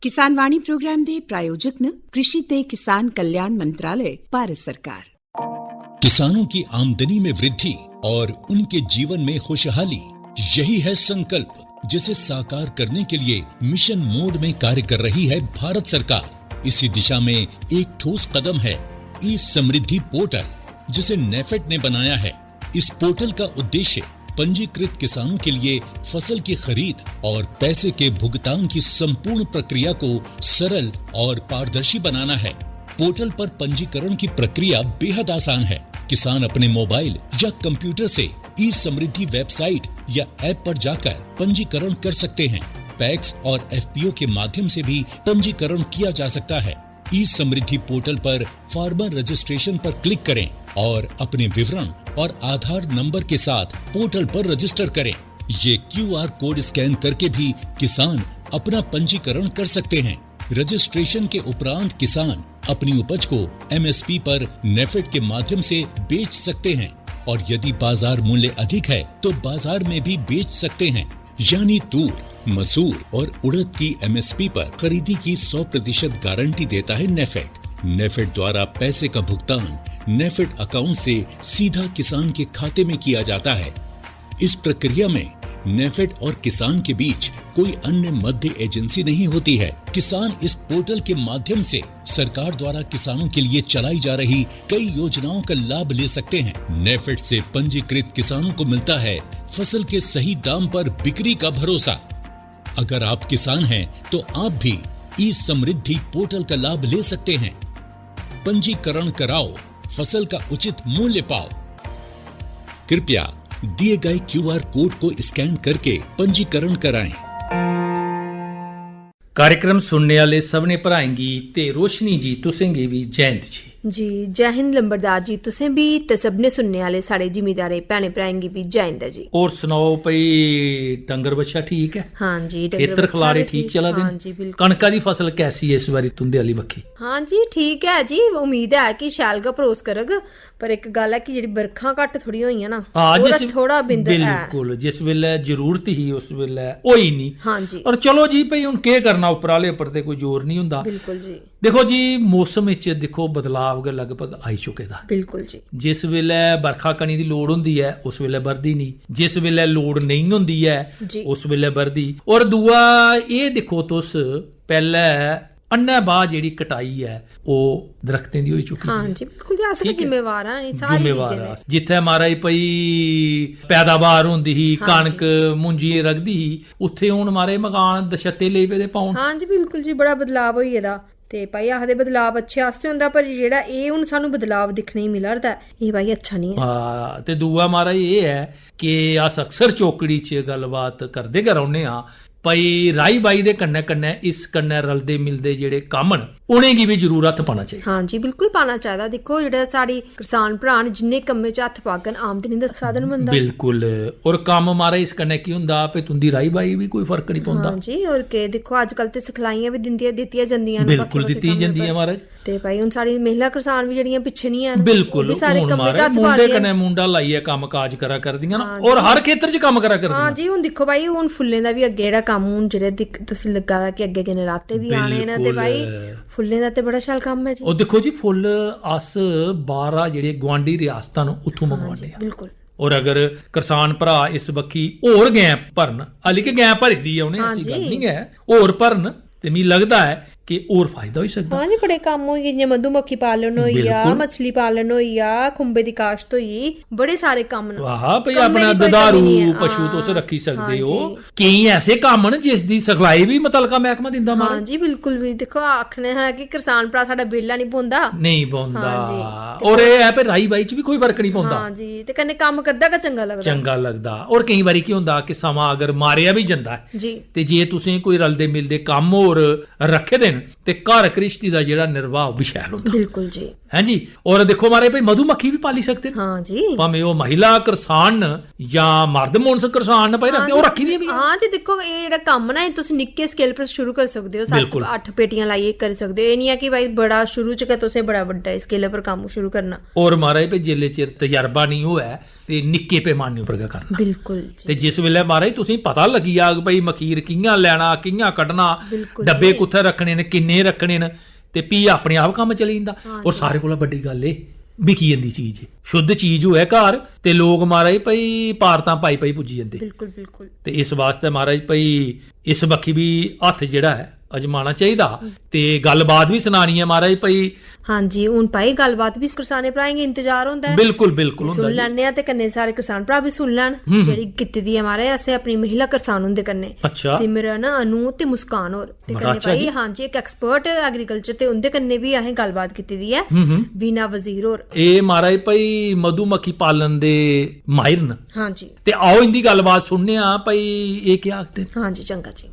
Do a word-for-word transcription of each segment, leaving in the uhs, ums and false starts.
किसान वाणी प्रोग्राम दे प्रायोजक न कृषि ते किसान कल्याण मंत्रालय, भारत सरकार। किसानों की आमदनी में वृद्धि और उनके जीवन में खुशहाली, यही है संकल्प, जिसे साकार करने के लिए मिशन मोड में कार्य कर रही है भारत सरकार। इसी दिशा में एक ठोस कदम है ई समृद्धि पोर्टल, जिसे नेफेड ने बनाया है। इस पोर्टल का उद्देश्य पंजीकृत किसानों के लिए फसल की खरीद और पैसे के भुगतान की संपूर्ण प्रक्रिया को सरल और पारदर्शी बनाना है। पोर्टल पर पंजीकरण की प्रक्रिया बेहद आसान है। किसान अपने मोबाइल या कंप्यूटर से ई समृद्धि वेबसाइट या ऐप पर जाकर पंजीकरण कर सकते हैं। पैक्स और एफपीओ के माध्यम से भी पंजीकरण किया जा सकता है। ई समृद्धि पोर्टल पर फार्मर रजिस्ट्रेशन पर क्लिक करें और अपने विवरण और आधार नंबर के साथ पोर्टल पर रजिस्टर करें। ये क्यूआर कोड स्कैन करके भी किसान अपना पंजीकरण कर सकते हैं। रजिस्ट्रेशन के उपरांत किसान अपनी उपज को एमएसपी पर नेफेड के माध्यम से बेच सकते हैं और यदि बाजार मूल्य अधिक है तो बाजार में भी बेच सकते हैं। यानी तूर, मसूर और उड़द की एमएसपी पर खरीदी की सौ प्रतिशत गारंटी देता है नेफेड। नेफेड द्वारा पैसे का भुगतान नेफेड अकाउंट से सीधा किसान के खाते में किया जाता है। इस प्रक्रिया में नेफेड और किसान के बीच कोई अन्य मध्य एजेंसी नहीं होती है। किसान इस पोर्टल के माध्यम से सरकार द्वारा किसानों के लिए चलाई जा रही कई योजनाओं का लाभ ले सकते हैं। नेफेड से पंजीकृत किसानों को मिलता है फसल के सही दाम पर बिक्री का भरोसा। अगर आप किसान हैं तो आप भी ई समृद्धि पोर्टल का लाभ ले सकते हैं। पंजीकरण कराओ, फसल का उचित मूल्य पाओ। कृपया दिए गए क्यूआर कोड को स्कैन करके पंजीकरण कराएं। कार्यक्रम सुनने आह्ले सभनें भ्राएं गी ते रोशनी जी, तुसें गी बी जय हिंद जी। जी, जय हिंद लंबरदार जी, तुसें बी ते सभनें सुनने आह्ले साढ़े जिमीदारें भैनें भ्राएं गी बी जय हिंद ऐ जी। होर सनाओ भई, डंगर बच्छा ठीक ऐ? हां जी, डंगर खेतर बच्छा खलारे बी ठीक ठीक, चला दे न? हां जी, बिल्कुल। कनका दी फसल कैसी ऐ इस बारी तुं'दे आह्ली बक्खी? हां जी, ठीक ऐ जी, उम्मीद ऐ कि शैल गै परोस करग, पर इक गल्ल ऐ कि जेह्ड़ी बरखां घट्ट थोह्ड़ी होइयां ना, हां, ओह्दा जिस थोह्ड़ा बिंद ऐ। बिल्कुल, जिस बेल्लै जरूरत ही उस बेल्लै होई निं। हां जी। और चलो जी, भई हून केह् करना, उप्पर आह्ले उप्पर ते कोई जोर निं होंदा। बिल्कुल जी। दिक्खो जी, मौसम इच दिक्खो बदलाव गै लगभग आई चुके दा। बिल्कुल जी। जिस बेल्लै बरखा कनी दी लोड़ होंदी ऐ, उस बेल्लै बरदी निं। जिस बेल्लै लोड़ नेईं होंदी ऐ, जी। उस बेल्लै बरदी। और दूआ एह् दिक्खो तुस, पैह्लै अन्नै बाह् जेह्ड़ी कटाई ऐ, ओह् दरख्तें दी होई चुकी दी हां ऐ। जी, बिल्कुल जी, अस गै ठीक ऐ। जिम्मेवार आं इ'नें सारी जिम्मेवार चीजें दे। आं। जित्थै महाराज भई पैदावार होंदी ही, हां जी। कनक मुंजी रखदी ही, उत्थै हून महाराज मकान दशत्ते लेई पेदे पौन। हां जी, बिल्कुल जी, बड़ा बदलाव होई गेदा। ते भाई आखदे बदलाव अच्छे आस्तै होंदा, पर जेह्ड़ा एह् हून सानूं बदलाव दिक्खने गी मिला 'रदा ऐ, एह् भाई अच्छा निं ऐ। हां, ते दूआ महाराज एह् ऐ कि अस अक्सर चौकड़ी च गल्लबात करदे गै रौह्ने आं, भाई राही बाही दे कन्नै कन्नै इस कन्नै रलदे मिलदे जेह्ड़े कम्म न, उ'नेंगी बी जरूर हत्थ पाना चाहिदा। हां जी, बिल्कुल पाना चाहिदा। दिक्खो, जेह्ड़े साढ़े करसान भ्राऽ न, जिन्ने कम्मै च हत्थ पाङन, आमदनी दा साधन बनदा। बिल्कुल। और कम्म, महाराज, इस कन्नै केह् होंदा, भाई तुं'दी राही बाही बी कोई फर्क निं पौंदा। हां जी, और केह्, दिक्खो, अजकल ते सिखलाइयां बी दिंदियां, दित्तियां जंदियां न बिल्कुल बक्खे-बक्खे दित्तियां कम्में जंदियां, पर। महाराज। ते भाई, हून साढ़ी महिला करसान बी जेह्ड़ियां पिच्छे निं हैन, बिल्कुल, ओह् बी सारे हून कम्में च महाराज हत्थ पा मुंडे रदियां। कन्नै मुंडा लाइयै कम्म काज करा करदियां न, हां और जी। हर खेतर च कम्म करा करदियां। हां जी, हून दिक्खो भाई, हून फुल्लें दा बी अग्गें जेह्ड़ा कम्म हून जेह्ड़े दिक-, तुस लग्गा दा कि अग्गें गै नराते बी आने न, ते बिल्कुल। भाई, फुल्लें दा ते बड़ा शैल कम्म ऐ जी। ओह् दिक्खो जी, फुल्ल अस बाह्रा जेह्ड़े गुआंढी रियासतां न, उत्थूं हां मंगवाने जी, आं। बिल्कुल। और अगर करसान भ्राऽ इस बक्खी होर गैं भरन, हाली के गैं भरी दी ऐ उ'नें, हां ऐसी गल्ल जी। निं ऐ, होर भरन, ते मिगी लगदा ऐ कि होर फायदा होई सकदा। हां जी, बड़े कम्म होई गे, जि'यां मधुमक्खी पालन होई गेआ, बिल्कुल। मछली पालन होई गेआ, खुंबे दी काश्त होई गेई, बड़े सारे कम्म न। वाह भई, कम्मै अपना दी कोई दुधारू कमी निं ऐ। पशु हां। तुस रक्खी सकदे हां ओ। जी। केईं ऐसे कम्म न जिस दी सिखलाई बी मुतलका मैह्कमा दिंदा हां महाराज। जी, बिल्कुल बी। दिक्खो, आखने हा कि करसान भ्रा साढ़ा बेह्ला निं बौंह्दा। नेईं बौंह्दा। हां जी। और एह् ऐ भई राही बाही च बी कोई फर्क निं पौंदा। हां जी, ते कन्नै कम्म करदा गै चंगा लगदा। चंगा लगदा। और केईं बारी केह् होंदा कि समां अगर मारेआ बी जंदा ऐ, जी। ते जे तुसें कोई रलदे मिलदे कम्म होर रक्खे दे न, ते घर घ्रिस्ती दा जेह्ड़ा निर्वाह ओह् बी शैल होंदा। बिल्कुल जी। हैं जी? और दिक्खो महाराज, भई मधुमक्खी बी पाली सकदे न। हां जी। भामें ओह् महिला करसान न जां मर्द मानस करसान न, भाई रखदे, ओह् रक्खी दियां बी न। हां जी, दिक्खो, एह् जेह्ड़ा कम्म ना, एह् तुस निक्के स्केल पर शुरू करी सकदे ओ, बिल्कुल। सत्त अट्ठ पेटियां लाइयै करी सकदे ओ। एह् निं ऐ कि भाई बड़ा शुरू च गै तुसें बड़ा बड्डा स्केल पर कम्म शुरू करना। और महाराज, भई जिसले चिर तजर्बा निं होऐ ते निक्के पैमाने उप्पर गै करना। बिल्कुल जी। ते जिस बेल्लै महाराज तुसेंगी पता लग्गी जाग भई मखीर कि'यां लैना, कि'यां कड्ढना, बिल्कुल डब्बे जी। कुत्थै रक्खने न, किन्ने रक्खने न, ते फ्ही अपने आप कम्म चली जंदा। हां और जी। सारे कोला बड्डी गल्ल एह्, बिकी जंदी चीज, शुद्ध चीज होऐ घर, ते लोक महाराज भई पारतां पाई पाई पुज्जी जंदे। बिल्कुल, बिल्कुल। ते इस वास्तै महाराज भई इस बक्खी बी हत्थ जेह्ड़ा ऐ अजमाना चाहिदा, ते गल्लबात बी सनानी ऐ महाराज भई। हां जी, हून भाई गल्लबात बी करसाने भ्राएं गी इंतजार होंदा ऐ। बिल्कुल, बिल्कुल ते होंदा सुन जी। लैने आं, ते कन्नै सारे करसान भ्रा बी सुन लैन, जेह्ड़ी कीती दी ऐ महाराज असें अपनी महिला करसान हुंदे कन्नै। अच्छा। सिमरन, अनु ते मुस्कान होर। ते बड़ा कन्नै अच्छा भाई, जी। हां जी, इक एक्सपर्ट एग्रीकल्चर, ते उं'दे कन्नै बी असें गल्लबात कीती दी ऐ। हम्म, हम्म। बीना वजीर होर। एह् महाराज भई मधुमक्खी पालन दे माहिर न। हां जी। ते आओ इंदी गल्लबात सुनने आं भई एह् केह् आखदे न। हां जी, चंगा जी।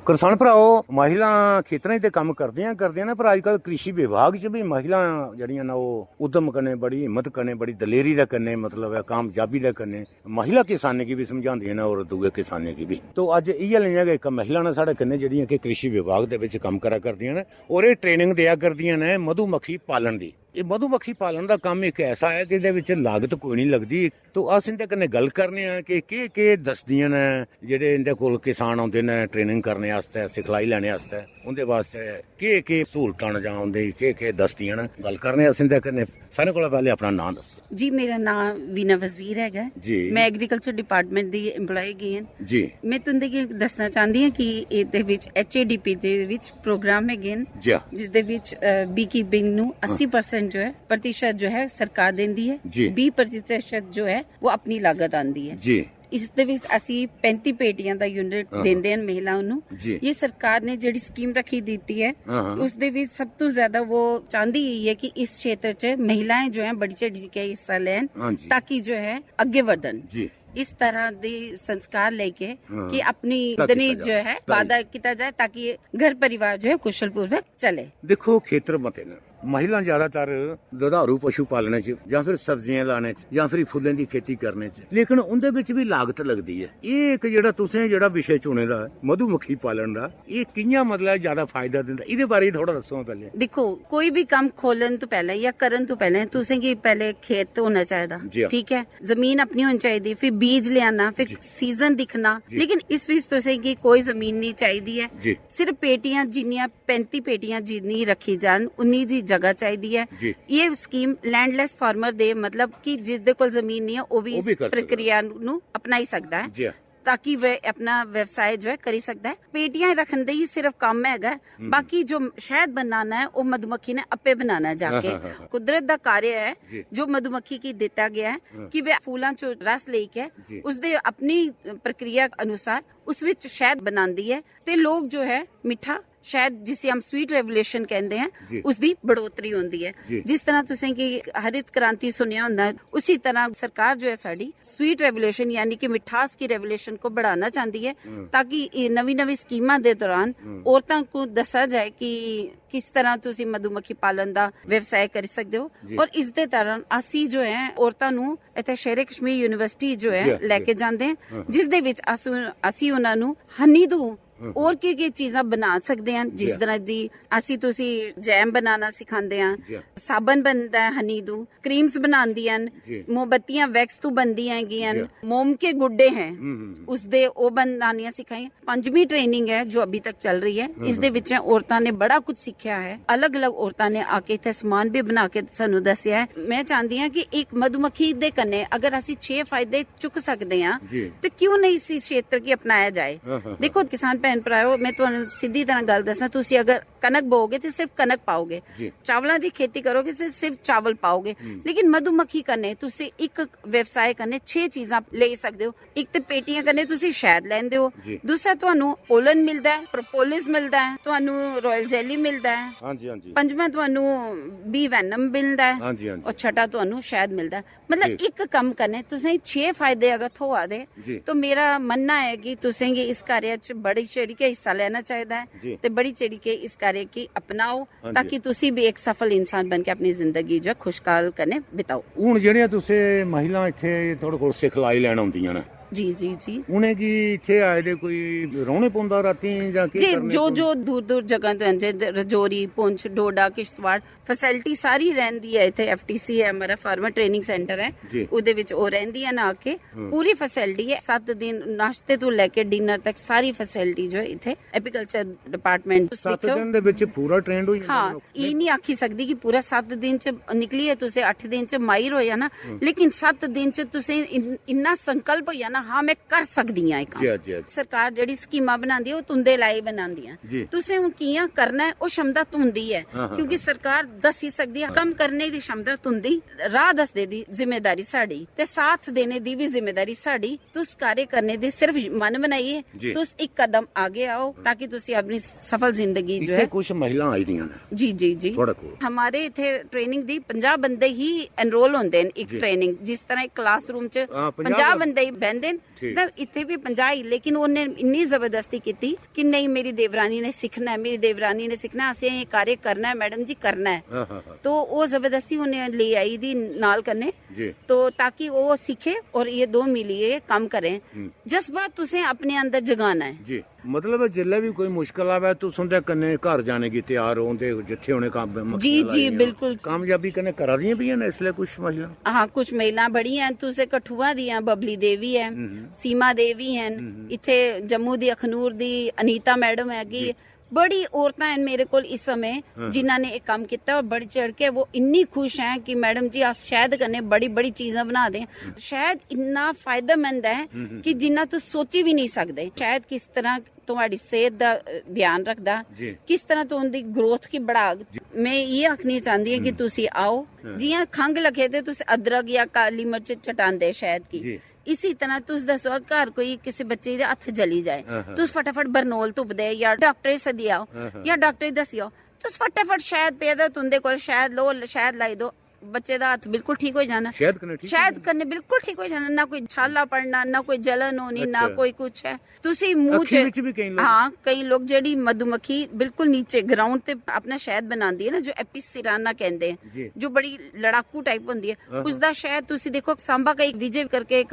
करसान भ्राओ, महिलां खेतरें च ते कम्म करदियां करदियां न, पर अजकल कृषि विभाग च बी महिलां जेह्ड़ियां न, ओह् उद्यम कन्नै, बड़ी हिम्मत कन्नै, बड़ी दलेरी दे कन्नै, मतलब ऐ, कामयाबी दे कन्नै महिला किसानें गी बी समझांदियां न और दूए किसानें गी बी। तो अज्ज इ'यै नेहियां गै इक महिला न साढ़े कन्नै, जेह्ड़ियां कि कृषि विभाग दे बिच कम्म करा करदियां न और एह् ट्रेनिंग देआ करदियां न मधुमक्खी पालन दी। एह् मधुमक्खी पालन दा कम्म इक ऐसा ऐ कि एह्दे बिच लागत कोई निं लगदी। तो अस इं'दे कन्नै गल्ल करने आं कि केह्-केह् दसदियां न, जेह्ड़े इं'दे कोल किसान औंदे न ट्रेनिंग करने आस्तै, सिखलाई लैने आस्तै, उं'दे वास्तै केह्-केह् स्हूलतां न जां उं'दे केह्-केह् दसदियां न। गल्ल करने आं अस इं'दे कन्नै। सारें कोला पैह्लें अपना नांऽ दस्सो। जी, मेरा नांऽ वीना वजीर हैगा। जी। मैं एग्रीकल्चर डिपार्टमेंट दी एम्प्लॉय गई आं। जी। मैं तुं'दे गी दस्सना चांह्दी आं कि एह्दे विच एच ए डी पी दे विच प्रोग्राम हैगे न, जी। जिसदे विच, अ, बी कीपिंग नू अस्सी परसेंट जो है, प्रतिशत जो है, सरकार देंदी है, जी। बीह प्रतिशत जो है, वो अपनी लागत आंदी है। जी। इसदे विच असी पैंती पेटियां दा यूनिट हाँ। देंदे हैं महिलाओं नू। जी। ये सरकार ने जेह्ड़ी स्कीम रखी दित्ती है, हाँ, हाँ। उसदे विच सब तो ज्यादा वो चांह्दी यही है कि इस क्षेत्र च महिलाएं जो हैं, बढ़ी चढ़ी के हिस्सा लें, हाँ जी। ताकि जो है, अग्गे वधन। जी। इस तरह दे संस्कार लेके हाँ। कि अपनी वादा आमदनी कीता जो जाए। है, ताकि वादा किया जाए, ताकि घर परिवार जो है, कुशल पूर्वक चले। दिक्खो, खेतर मते न, महिलां ज्यादातर दुधारू पशु पालने च जां फिर सब्जियां लाने च जां फिर फुल्लें दी खेती करने च, लेकिन उं'दे बिच बी लागत लगदी ऐ। एह् इक जेह्ड़ा तुसें जेह्ड़ा विशे चुने दा ऐ, मधुमक्खी पालन दा, एह् कि'यां, मतलब, ज्यादा फायदा दिंदा, एह्दे बारे च थोह्ड़ा दस्सो हां पैह्लें। दिक्खो, कोई भी कम्म खोलन तो पैह्लें जां करन तो पैह्लें तुसें गी पैह्लें खेत होना चाहिदा, जी हाँ। ठीक है, जमीन अपनी होनी चाहिदी, फिर बीज लेआना, फिर जी। सीजन दिक्खना, जी। लेकिन इस बीच तुसें गी कोई जमीन नहीं चाहिदी है, जी। सिर्फ पेटियां जिन्नियां पैंती पेटियां जिन्नी रखी जान, उन्नी दी जगह चाहिदी है। जी। ये स्कीम लैंडलैस फार्मर दे, मतलब कि जिसदे कोल जमीन नहीं है, वो भी वो भी इस कर सकदा। प्रक्रिया नू अपनाई सकदा है, जी। ताकि वह अपना व्यवसाय जो है करी सकदा है। पेटियां रखन दे ही सिर्फ काम हैगा है, बाकी जो शहद बनाना है, वो मधुमक्खी ने अपे बनाना है जाके। हाँ, हाँ, हाँ, हाँ। कुदरत दा कार्य है, जी। जो मधुमक्खी की दिता गया है हाँ। कि वह फूलां चो रस लेके जी। उसदे अपनी प्रक्रिया अनुसार उस विच शहद बनांदी है, ते लोग जो है मिठा शहद, जिसे हम स्वीट रेवोल्यूशन कहते हैं, जी। उसकी बढ़ोतरी होती है। जी। जिस तरह तुसें कि हरित क्रांति सुनिया होंदा है, उसी तरह सरकार जो है साड़ी स्वीट रेवोल्यूशन, यानी कि मिठास की रेवोल्यूशन को बढ़ाना चाहती है, हम्म। ताकि ये नवी नवी स्कीमां दे दौरान हम्म। औरतां को दसा जाए कि किस तरह तुसी मधुमक्खी पालन का व्यवसाय कर सकते हो। जी। और इस दे दौरान असी जो है औरतां नू इत्थे शेरे कश्मीर यूनिवर्सिटी जो है जी, जी। लेके जाते हैं, हम्म। जिस दे विच अस, असी उन्हां नू हनी तू हम्म। और के के चीजां बना सकते हैं, जिस जी। तरह दी असी तुसी जैम बनाना सिखाते हैं, जी। साबन बनता है हनी तू, क्रीम्स बनांदियां न, जी। मोमबत्तियां वैक्स तू बनदियां हैगियां न, जी। मोम के गुड्डे हैं, हम्म, हम्म, हम्म। उसदे ओ बनानियां सिखाइयां। पंजवीं ट्रेनिंग है जो अभी तक चल रही है, हम्म, इसदे हम्म। विच औरतां ने बड़ा कुछ सीखा है। अलग-अलग औरतां ने आके इत्थे समान भी बना के सानू दस्सिया है। मैं चाहती हां कि एक मधुमक्खी दे कन्ने अगर असी छे फायदे चुक सकते हैं, जी। तो क्यों नहीं इसी क्षेत्र की अपनाया जाए? हाँ, हाँ, हाँ। देखो, किसान ਭੈਣ ਭਰਾਓ, ਮੈਂ ਤੁਹਾਨੂੰ ਸਿੱਧੀ ਤਰ੍ਹਾਂ ਗੱਲ ਦੱਸਾਂ, ਤੁਸੀਂ ਅਗਰ ਕਣਕ ਬੋਓਗੇ ਤੇ ਸਿਰਫ ਕਣਕ ਪਾਓਗੇ। ਜੀ। ਚਾਵਲਾਂ ਦੀ ਖੇਤੀ ਕਰੋਗੇ ਤੇ ਸਿਰਫ ਚਾਵਲ ਪਾਓਗੇ। ਲੇਕਿਨ ਮਧੂਮੱਖੀ ਕਨੇ ਤੁਸੀਂ ਇੱਕ ਵਿਵਸਾਏ ਕਨੇ ਛੇ ਚੀਜ਼ਾਂ ਲੈ ਸਕਦੇ ਹੋ। ਇੱਕ ਤੇ ਪੇਟੀਆਂ ਕਨੇ ਤੁਸੀਂ ਸ਼ਹਿਦ ਲੈਂਦੇ ਹੋ, ਜੀ। ਦੂਸਰਾ ਤੁਹਾਨੂੰ ਪੋਲਨ ਮਿਲਦਾ ਹੈ, ਪ੍ਰੋਪੋਲਿਸ ਮਿਲਦਾ ਹੈ, ਤੁਹਾਨੂੰ ਰਾਇਲ ਜੈਲੀ ਮਿਲਦਾ ਹੈ, ਹਾਂਜੀ, ਹਾਂਜੀ। ਪੰਜਵਾਂ ਤੁਹਾਨੂੰ ਬੀ ਵੈਨਮ ਮਿਲਦਾ ਹੈ, ਹਾਂਜੀ, ਹਾਂਜੀ। ਔਰ ਛਟਾ ਤੁਹਾਨੂੰ ਸ਼ਹਿਦ ਮਿਲਦਾ ਹੈ। ਮਤਲਬ ਜੀ। ਇੱਕ ਕੰਮ ਕਰਨੇ ਤੁਸੀਂ ਛੇ ਫਾਇਦੇ ਅਗਰ ਥੋਆ ਦੇ, ਜੀ। ਤਾਂ ਮੇਰਾ ਮੰਨਣਾ ਹੈ ਕਿ ਤੁਸੀਂ ਕਿ ਇਸ ਕਾਰਜ ਚ ਬੜੀ ਚੜ੍ਹ ਕੇ ਹਿੱਸਾ ਲੈਣਾ ਚਾਹੀਦਾ ਹੈ ਜੀ। ਤੇ ਬੜੀ ਚੜ੍ਹ ਕੇ ਇਸ ਕਾਰਜ ਕੀ ਅਪਣਾਓ, ਹਾਂਜੀ। ਤਾਂ ਕਿ ਤੁਸੀਂ ਵੀ ਇੱਕ ਸਫਲ ਇਨਸਾਨ ਬਣ ਕੇ ਆਪਣੀ ਜ਼ਿੰਦਗੀ ਜੋ ਹੈ ਖੁਸ਼ਹਾਲ ਕਰਨੇ ਬਿਤਾਓ। ਹੁਣ ਜਿਹੜੀਆਂ ਤੁਸੀਂ ਮਹਿਲਾ ਇੱਥੇ ਤੁਹਾਡੇ ਕੋਲ ਸਿਖਲਾਈ ਲੈਣ ਆਉਂਦੀਆਂ ਨੇ, ਜੀ, ਜੀ, ਜੀ। ਉਹਨੇ ਕੀ ਇੱਥੇ ਆਏ ਦੇ ਕੋਈ ਰੌਣੇ ਪਾਉਂਦਾ ਰਾਤੀ ਜਾਂ ਕੀ ਜੀ, ਕਰਨੇ ਜੋ ਪਾਉਂਦੇ? ਜੋ ਦੂਰ ਦੂਰ ਜਗ੍ਹਾ ਤੋਂ ਆਉਂਦੇ, ਜ- ਰਜੌਰੀ, ਪੁੰਛ, ਡੋਡਾ, ਕਿਸ਼ਤਵਾੜ, ਫੈਸਿਲਿਟੀ ਸਾਰੀ ਰਹਿੰਦੀ ਹੈ ਇੱਥੇ। ਐਫਟੀਸੀ ਹੈ, ਹਮਾਰਾ ਫਾਰਮਰ ਟ੍ਰੇਨਿੰਗ ਸੈਂਟਰ ਹੈ, ਜੀ। ਉਹਦੇ ਵਿੱਚ ਉਹ ਰਹਿੰਦੀ ਹੈ ਨਾ ਆ ਕੇ। ਪੂਰੀ ਫੈਸਿਲਿਟੀ ਹੈ, ਸੱਤ ਦਿਨ ਨਾਸ਼ਤੇ ਤੋਂ ਲੈ ਕੇ ਡਿਨਰ ਤੱਕ ਸਾਰੀ ਫੈਸਿਲਿਟੀ ਜੋ ਹੈ ਇੱਥੇ ਐਪੀਕਲਚਰ ਡਿਪਾਰਟਮੈਂਟ ਸੱਤ ਦਿਨ ਦੇ ਵਿੱਚ ਪੂਰਾ ਟ੍ਰੇਨਡ ਹੋ ਜਾਂਦਾ ਹਾਂ, ਲੋਕ? ਇਹ ਨਹੀਂ ਆਖੀ ਸਕਦੀ ਕਿ ਪੂਰਾ ਸੱਤ ਦਿਨ ਚ ਨਿਕਲੀ ਹੈ, ਤੁਸੀਂ ਅੱਠ ਦਿਨ ਚ ਮਾਹਿਰ ਹੋਇਆ ਨਾ, ਲੇਕਿਨ ਸੱਤ ਦਿਨ ਚ ਤੁਸੀਂ ਇਨ- ਇੰਨਾ ਸੰਕਲਪ ਹੋਇਆ ਨਾ, ਹਾਂ, ਮੈਂ ਕਰ ਸਕਦੀ ਹਾਂ ਇਹ ਕੰਮ। ਜੀ, ਜੀ, ਜੀ। ਸਰਕਾਰ ਜਿਹੜੀ ਸਕੀਮਾਂ ਬਣਾਉਂਦੀ ਹੈ, ਉਹ ਤੁੰਦੇ ਲਈ ਬਣਾਉਂਦੀ ਹੈ। ਜੀ। ਤੁਸੀਂ ਹੁਣ ਕਿਆਂ ਕਰਨਾ ਹੈ, ਉਹ ਸ਼ਮਦਾ ਤੁੰਦੀ ਹੈ, ਹਾਂ, ਹਾਂ, ਕਿਉਂਕਿ ਸਰਕਾਰ ਦੱਸ ਹੀ ਸਕਦੀ ਹੈ। ਕੰਮ ਕਰਨੇ ਦੀ ਸ਼ਮਦਾ ਤੁੰਦੀ, ਰਾਹ ਦੱਸਦੇ ਦੀ ਜ਼ਿੰਮੇਵਾਰੀ ਸਾਡੀ ਤੇ ਸਾਥ ਦੇਣੇ ਦੀ ਵੀ ਜ਼ਿੰਮੇਵਾਰੀ ਸਾਡੀ। ਤੁਸ ਕਾਰਜ ਕਰਨੇ ਦੀ ਸਿਰਫ ਮਨ ਬਣਾਈਏ, ਜੀ। ਤੁਸ ਇੱਕ ਕਦਮ ਆਗੇ ਆਓ, ਤਾਂ ਕਿ ਤੁਸੀਂ ਆਪਣੀ ਸਫਲ ਜ਼ਿੰਦਗੀ ਜੋ ਇੱਥੇ ਹੈ ਕੁਝ ਮਹਿਲਾ ਆਈ ਦੀਆਂ ਨੇ ਜੀ, ਜੀ, ਜੀ। ਤੁਹਾਡੇ ਕੋਲ? ਹਮਾਰੇ ਇੱਥੇ ਟ੍ਰੇਨਿੰਗ ਦੀ ਪੰਜਾਹ ਬੰਦੇ ਹੀ ਐਨਰੋਲ ਹੁੰਦੇ ਨੇ ਇੱਕ ਜੀ। ਟ੍ਰੇਨਿੰਗ, ਜਿਸ ਤਰ੍ਹਾਂ ਇੱਕ ਕਲਾਸਰੂਮ ਚ ਹਾਂ, ਪੰਜਾਹ ਪੰਜਾਹ ਬੰਦੇ। ਬੰਦੇ ਹੀ ਬਹਿੰਦੇ ਨੇ। ਠੀਕ। ਤਾਂ ਇੱਥੇ ਵੀ ਪੰਜਾਹ ਹੀ, ਲੇਕਿਨ ਉਹਨੇ ਇੰਨੀ ਜ਼ਬਰਦਸਤੀ ਕੀਤੀ ਕਿ ਨਹੀਂ, ਮੇਰੀ ਦੇਵਰਾਨੀ ਨੇ ਸਿੱਖਣਾ ਹੈ, ਮੇਰੀ ਦੇਵਰਾਨੀ ਨੇ ਸਿੱਖਣਾ, ਅਸੀਂ ਇਹ ਕਾਰਜ ਕਰਨਾ ਹੈ, ਮੈਡਮ ਜੀ, ਕਰਨਾ ਹੈ। ਹਾਂ, ਹਾਂ, ਹਾਂ। तो वो जबरदस्ती उन्हें ले आई थी नाल कन्ने, ਜੀ। तो ताकि वो सीखे और ये दो मिलिए काम करें। जज्बा तुसें अपने अंदर जगाना है। ਜੀ। ਮਤਲਬ ਹੈ, ਜਿੱਲੇ ਵੀ ਕੋਈ ਮੁਸ਼ਕਲ ਆਵੇ, ਤੁਸੀਂ ਉਹਦੇ ਕੰਨੇ ਘਰ ਜਾਣੇ ਕੀ ਤਿਆਰ ਹੋ, ਉਹਦੇ ਜਿੱਥੇ ਉਹਨੇ ਕੰਮ ਜੀ, ਜੀ, ਬਿਲਕੁਲ। ਕਾਮਯਾਬੀ ਕਨੇ ਕਰਾ ਦੀਆਂ ਪਈਆਂ ਨੇ ਇਸ ਲਈ ਕੁਝ ਮਹਿਲਾ? हाँ, कुछ महिलाएं बड़ी हैं, तुसे कठुआ दी हैं, बबली देवी है, सीमा देवी हैं, इथे जम्मू दी अखनूर दी अनीता मैडम हैगी। बड़ी औरतां हैं मेरे कोल इस समय जिन्हां ने एक काम किया और बढ़ चढ़ के वो इन्नी खुश हैं कि मैडम जी, अस शहद कन्नै बड़ी बड़ी चीजां बना दे। शहद इन्ना फायदेमंद है कि जिन्ना तुस सोची भी नहीं सकदे। शहद किस तरह ਤੁਹਾਡੀ ਸਿਹਤ ਦਾ ਅ, ਧਿਆਨ ਰੱਖਦਾ, ਜੀ। ਕਿਸ ਤਰ੍ਹਾਂ ਤੋਂ ਉਹਦੀ ਗਰੋਥ ਕੀ बढ़ाग। मैं ये आखनी चाहती है कि ਤੁਸੀਂ ਆਓ, जियां खंघ लगे ते तुस अदरक या काली मिर्च चटांदे शहद की। जी। इसी तरह तुस दसो, घर कोई किसी बच्चे दे हत्थ जली जाए, हाँ, हाँ। तुस फटाफट बरनोल तुपदे या डॉक्टर गी सद्दी आओ हाँ, हाँ। या डॉक्टर गी दस्सी आओ, तुस फटाफट शहद पेदा तुंदे कोल, शहद लो, शहद लाई दो, बच्चे दा हत्थ बिल्कुल ठीक हो जाना। शहद कन्नै ठीक शहद कन्नै बिल्कुल ठीक हो जाना, ना कोई छाला पड़ना, ना कोई जलन होनी, ना अच्छा। कोई कुछ है। तुसी मुंह अक्खीं च विच भी कई लोग हाँ, कई लोग जेडी मधुमक्खी बिल्कुल नीचे ग्राउंड ते अपना शहद बनांदी है ना, जो एपिस सिराना कहंदे हैं, जी। जो बड़ी लड़ाकू टाइप होंदी है, हाँ, उसदा शहद तुसी देखो, सांबा का एक विजय करके एक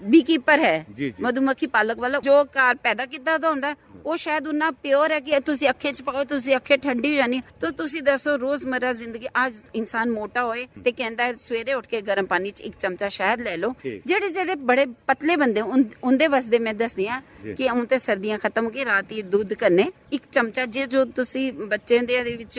बी कीपर है, जी, जी। मधुमक्खी पालक वाला, जो घर पैदा किता दा होंदा है, वो शहद उन्ना प्योर है कि तुसी अखे च पाओ, तुसी अखे ठंडी हो जानी। तो तुसी दसो, रोजमर्रा जिंदगी, आज इंसान मोटा होए ते कहंदा है सवेरे उठ के गर्म पानी च एक चमचा शहद ले लो। ठीक। जेडे जेडे बड़े पतले बंदे उन, उंदे वास्ते मैं दसदी हां जी। कि हूं ते सर्दियां खत्म हो गई, रात ही दुध कन्ने एक चमचा जे जो तुसी बच्चें दे, दे विच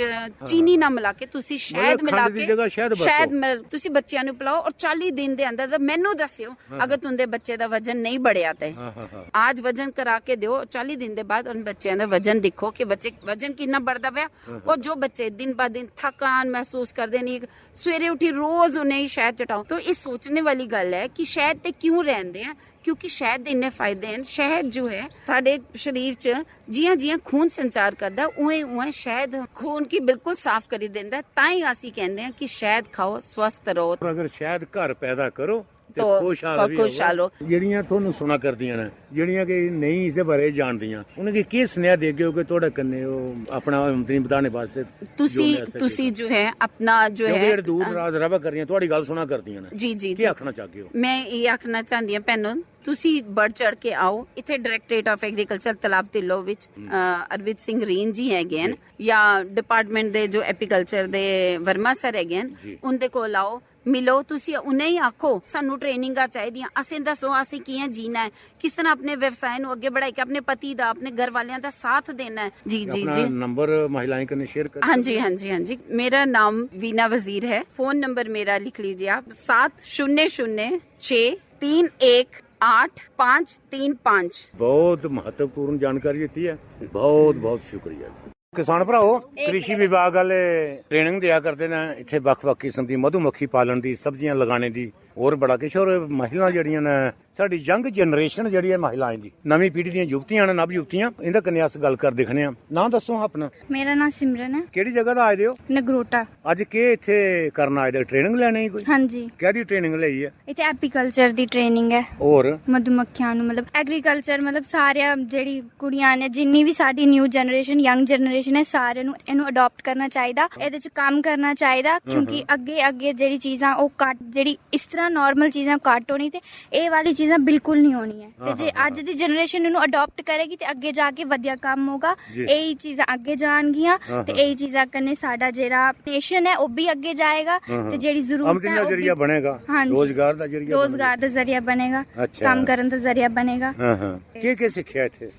चीनी ना मिला के तुसी शहद मतलब मिला खंड दी के जगह शहद बरतो। शहद मिल, तुसी बच्चियां नु पिलाओ और चाली दिन दे अंदर दा मेनू दस्सियो अगर तुंदे बच्चे दा वजन नहीं बढ़िया ते। हाँ, हाँ, हाँ। आज वजन करा के दो, चाली दिन दे बाद उन बच्चों दा वजन देखो कि बच्चे वजन कितना बढ़दा पिया और जो बच्चे दिन ब दिन थकान महसूस करदे नहीं, सवेरे उठी रोज उन्हें शहद चटाओ। तो ये सोचने वाली गल है कि शहद ते क्यों रहंदे हैं, क्योंकि शहद दे इन्ने फायदे हैं। शहद जो है साडे शरीर च जियां जियां खून संचार करदा, उवें उवें शहद खून की बिल्कुल साफ करी देंदा है। तां ही असी कहंदे हैं कि शहद खाओ, स्वस्थ रहो। और अगर शहद घर पैदा करो ते तो खुशहाल भी खुशहाल होवो। रहो। ਜਿਹੜੀਆਂ ਤੁਹਾਨੂੰ ਸੁਣਾ ਕਰਦੀਆਂ ਨੇ, ਜਿਹੜੀਆਂ ਕਿ ਨਹੀਂ ਇਸ ਦੇ ਬਾਰੇ ਜਾਣਦੀਆਂ, ਉਹਨਾਂ ਕੀ ਕੀ ਸੁਨੇਹਾ ਦੇਗੇ ਹੋ ਕਿ ਤੁਹਾਡੇ ਕੰਨੇ ਉਹ ਆਪਣਾ ਆਮਦਨੀ ਵਧਾਉਣੇ ਵਾਸਤੇ ਤੁਸੀਂ ਜੋੜਨੇ ਵਾਸਤੇ ਤੁਸੀਂ ਜੋ ਹੈ ਆਪਣਾ ਜੋ ਕਿਉਂਕਿ ਹੈ ਜਿਹੜੇ ਦੂਰ ਦਰਾਜ ਰਵਾ ਕਰਦੀਆਂ, ਤੁਹਾਡੀ ਗੱਲ ਸੁਣਾ ਕਰਦੀਆਂ ਨੇ। ਜੀ, ਜੀ, ਕੀ ਜੀ। ਆਖਣਾ ਚਾਹਗੇ ਹੋ? ਮੈਂ ਇਹ ਆਖਣਾ ਚਾਹੁੰਦੀ ਹਾਂ ਭੈਣੋ, ਤੁਸੀਂ बढ़ चढ़ के आओ ਇੱਥੇ। डायरेक्टरेट ऑफ एग्रीकल्चर तलाब ढिल्लो ਵਿੱਚ ਅ, ਅਰਵਿੰਦ ਸਿੰਘ ਰੀਨ ਜੀ ਹੈਗੇ ਹਨ, ਜਾਂ ਡਿਪਾਰਟਮੈਂਟ ਦੇ ਜੋ ਐਪੀਕਲਚਰ ਦੇ ਵਰਮਾ ਸਰ ਹੈਗੇ ਹਨ, ਜੀ। ਉਹਦੇ ਕੋਲ ਆਓ, ਮਿਲੋ। ਤੁਸੀਂ ਉਹਨੇ ਹੀ ਆਖੋ, ਸਾਨੂੰ ਟ੍ਰੇਨਿੰਗਾਂ ਚਾਹੀਦੀਆਂ, ਅਸੀਂ ਦੱਸੋ ਅਸੀਂ ਕਿਵੇਂ ਜੀਣਾ ਹੈ, ਕਿਸ ਤਰ੍ਹਾਂ ਆਪਣੇ ਵਿਵਸਾਏ ਨੂੰ ਅੱਗੇ बढ़ाਈ के अपने पति ਦਾ, अपने घर वालियां ਦਾ साथ देना है। जी, जी, ਆਪਣਾ जी। ਨੰਬਰ ਮਹਿਲਾਵਾਂ ਕਨੇ ਸ਼ੇਅਰ ਕਰ हाँ जी, हाँ जी, हाँ जी। मेरा नाम वीना वजीर है। फोन नंबर मेरा लिख लीजिए आप, सात शून्य शून्य छः तीन एक आठ पाँच तीन पाँच। बहुत महत्वपूर्ण जानकारी दित्ती ऐ। बहुत बहुत शुक्रिया। किसान भ्राओ, कृषि विभाग आह्ले ट्रेनिंग देआ करदे न इत्थै बक्ख-बक्ख किस्म दी मधुमक्खी पालन दी, सब्जियां लगाने दी, होर बड़ा किश। होर महिलां जेह्ड़ियां न, साढ़ी यंग जनरेशन जेह्ड़ी ऐ महिलाएं दी, नमीं पीढ़ी दियां युवतियां न, नव युवतियां, इं'दे कन्नै अस गल्ल कर दिक्खने आं। नांऽ दस्सो हां अपना। मेरा नांऽ सिमरन ऐ। केह्ड़ी जगह दा आए दे ओ? नगरोटा। अज्ज केह् इत्थै करन आए दे, ट्रेनिंग लैने गी कोई? हां जी। कैह्दी ट्रेनिंग लेई ऐ? इत्थै एपीकल्चर दी ट्रेनिंग ऐ। होर? मधुमक्खियां ਨੂੰ, ਮਤਲਬ ਐਗਰੀਕਲਚਰ, ਮਤਲਬ ਸਾਰੀਆਂ ਜਿਹੜੀ ਕੁੜੀਆਂ ਨੇ, ਜਿੰਨੀ ਵੀ ਸਾਡੀ ਨਿਊ ਜਨਰੇਸ਼ਨ, ਯੰਗ ਜਨਰੇਸ਼ਨ ਹੈ, ਸਾਰਿਆਂ ਨੂੰ ਇਹਨੂੰ ਅਡਾਪਟ ਕਰਨਾ ਚਾਹੀਦਾ, ਇਹਦੇ ਚ ਕੰਮ ਕਰਨਾ ਚਾਹੀਦਾ, ਕਿਉਂਕਿ ਅੱਗੇ ਅੱਗੇ ਜਿਹੜੀ ਚੀਜ਼ਾਂ ਉਹ ਘੱਟ, ਜਿਹੜੀ ਇਸ ਤਰ੍ਹਾਂ ਨਾਰਮਲ ਚੀਜ਼ਾਂ ਘੱਟ ਹੋਣੀ, ਤੇ ਇਹ ਵਾਲੀ ਚੀਜ਼ਾਂ ਬਿਲਕੁਲ ਨਹੀਂ ਹੋਣੀ ਹੈ। ਤੇ ਜੇ ਅੱਜ ਦੀ ਜਨਰੇਸ਼ਨ ਇਹਨੂੰ ਅਡਾਪਟ ਕਰੇਗੀ ਤੇ ਅੱਗੇ ਜਾ ਕੇ ਵਧੀਆ ਕੰਮ ਹੋਗਾ। ਇਹੀ ਚੀਜ਼ਾਂ ਅੱਗੇ ਜਾਣਗੀਆਂ ਤੇ ਇਹੀ ਚੀਜ਼ਾਂ ਕਰਨੇ ਸਾਡਾ ਜਿਹੜਾ ਨੇਸ਼ਨ ਹੈ ਉਹ ਵੀ ਅੱਗੇ ਜਾਏਗਾ। ਤੇ ਜਿਹੜੀ ਜ਼ਰੂਰਤ ਆਮਦਨ ਹੈ ਦਾ ਉਹ ਵੀ ਜ਼ਰੀਆ ਬਣੇਗਾ। ਹਾਂਜੀ। ਰੋਜ਼ਗਾਰ ਦਾ ਜ਼ਰੀਆ ਰੋਜ਼ਗਾਰ ਦਾ ਜ਼ਰੀਆ ਬਣੇਗਾ। ਅੱਛਾ। ਕੰਮ ਕਰਨ ਦਾ ਜ਼ਰੀਆ ਬਣੇਗਾ। ਹਾਂ ਹਾਂ। ਕੀ ਕੀ ਸਿੱਖਿਆ ਇੱਥੇ?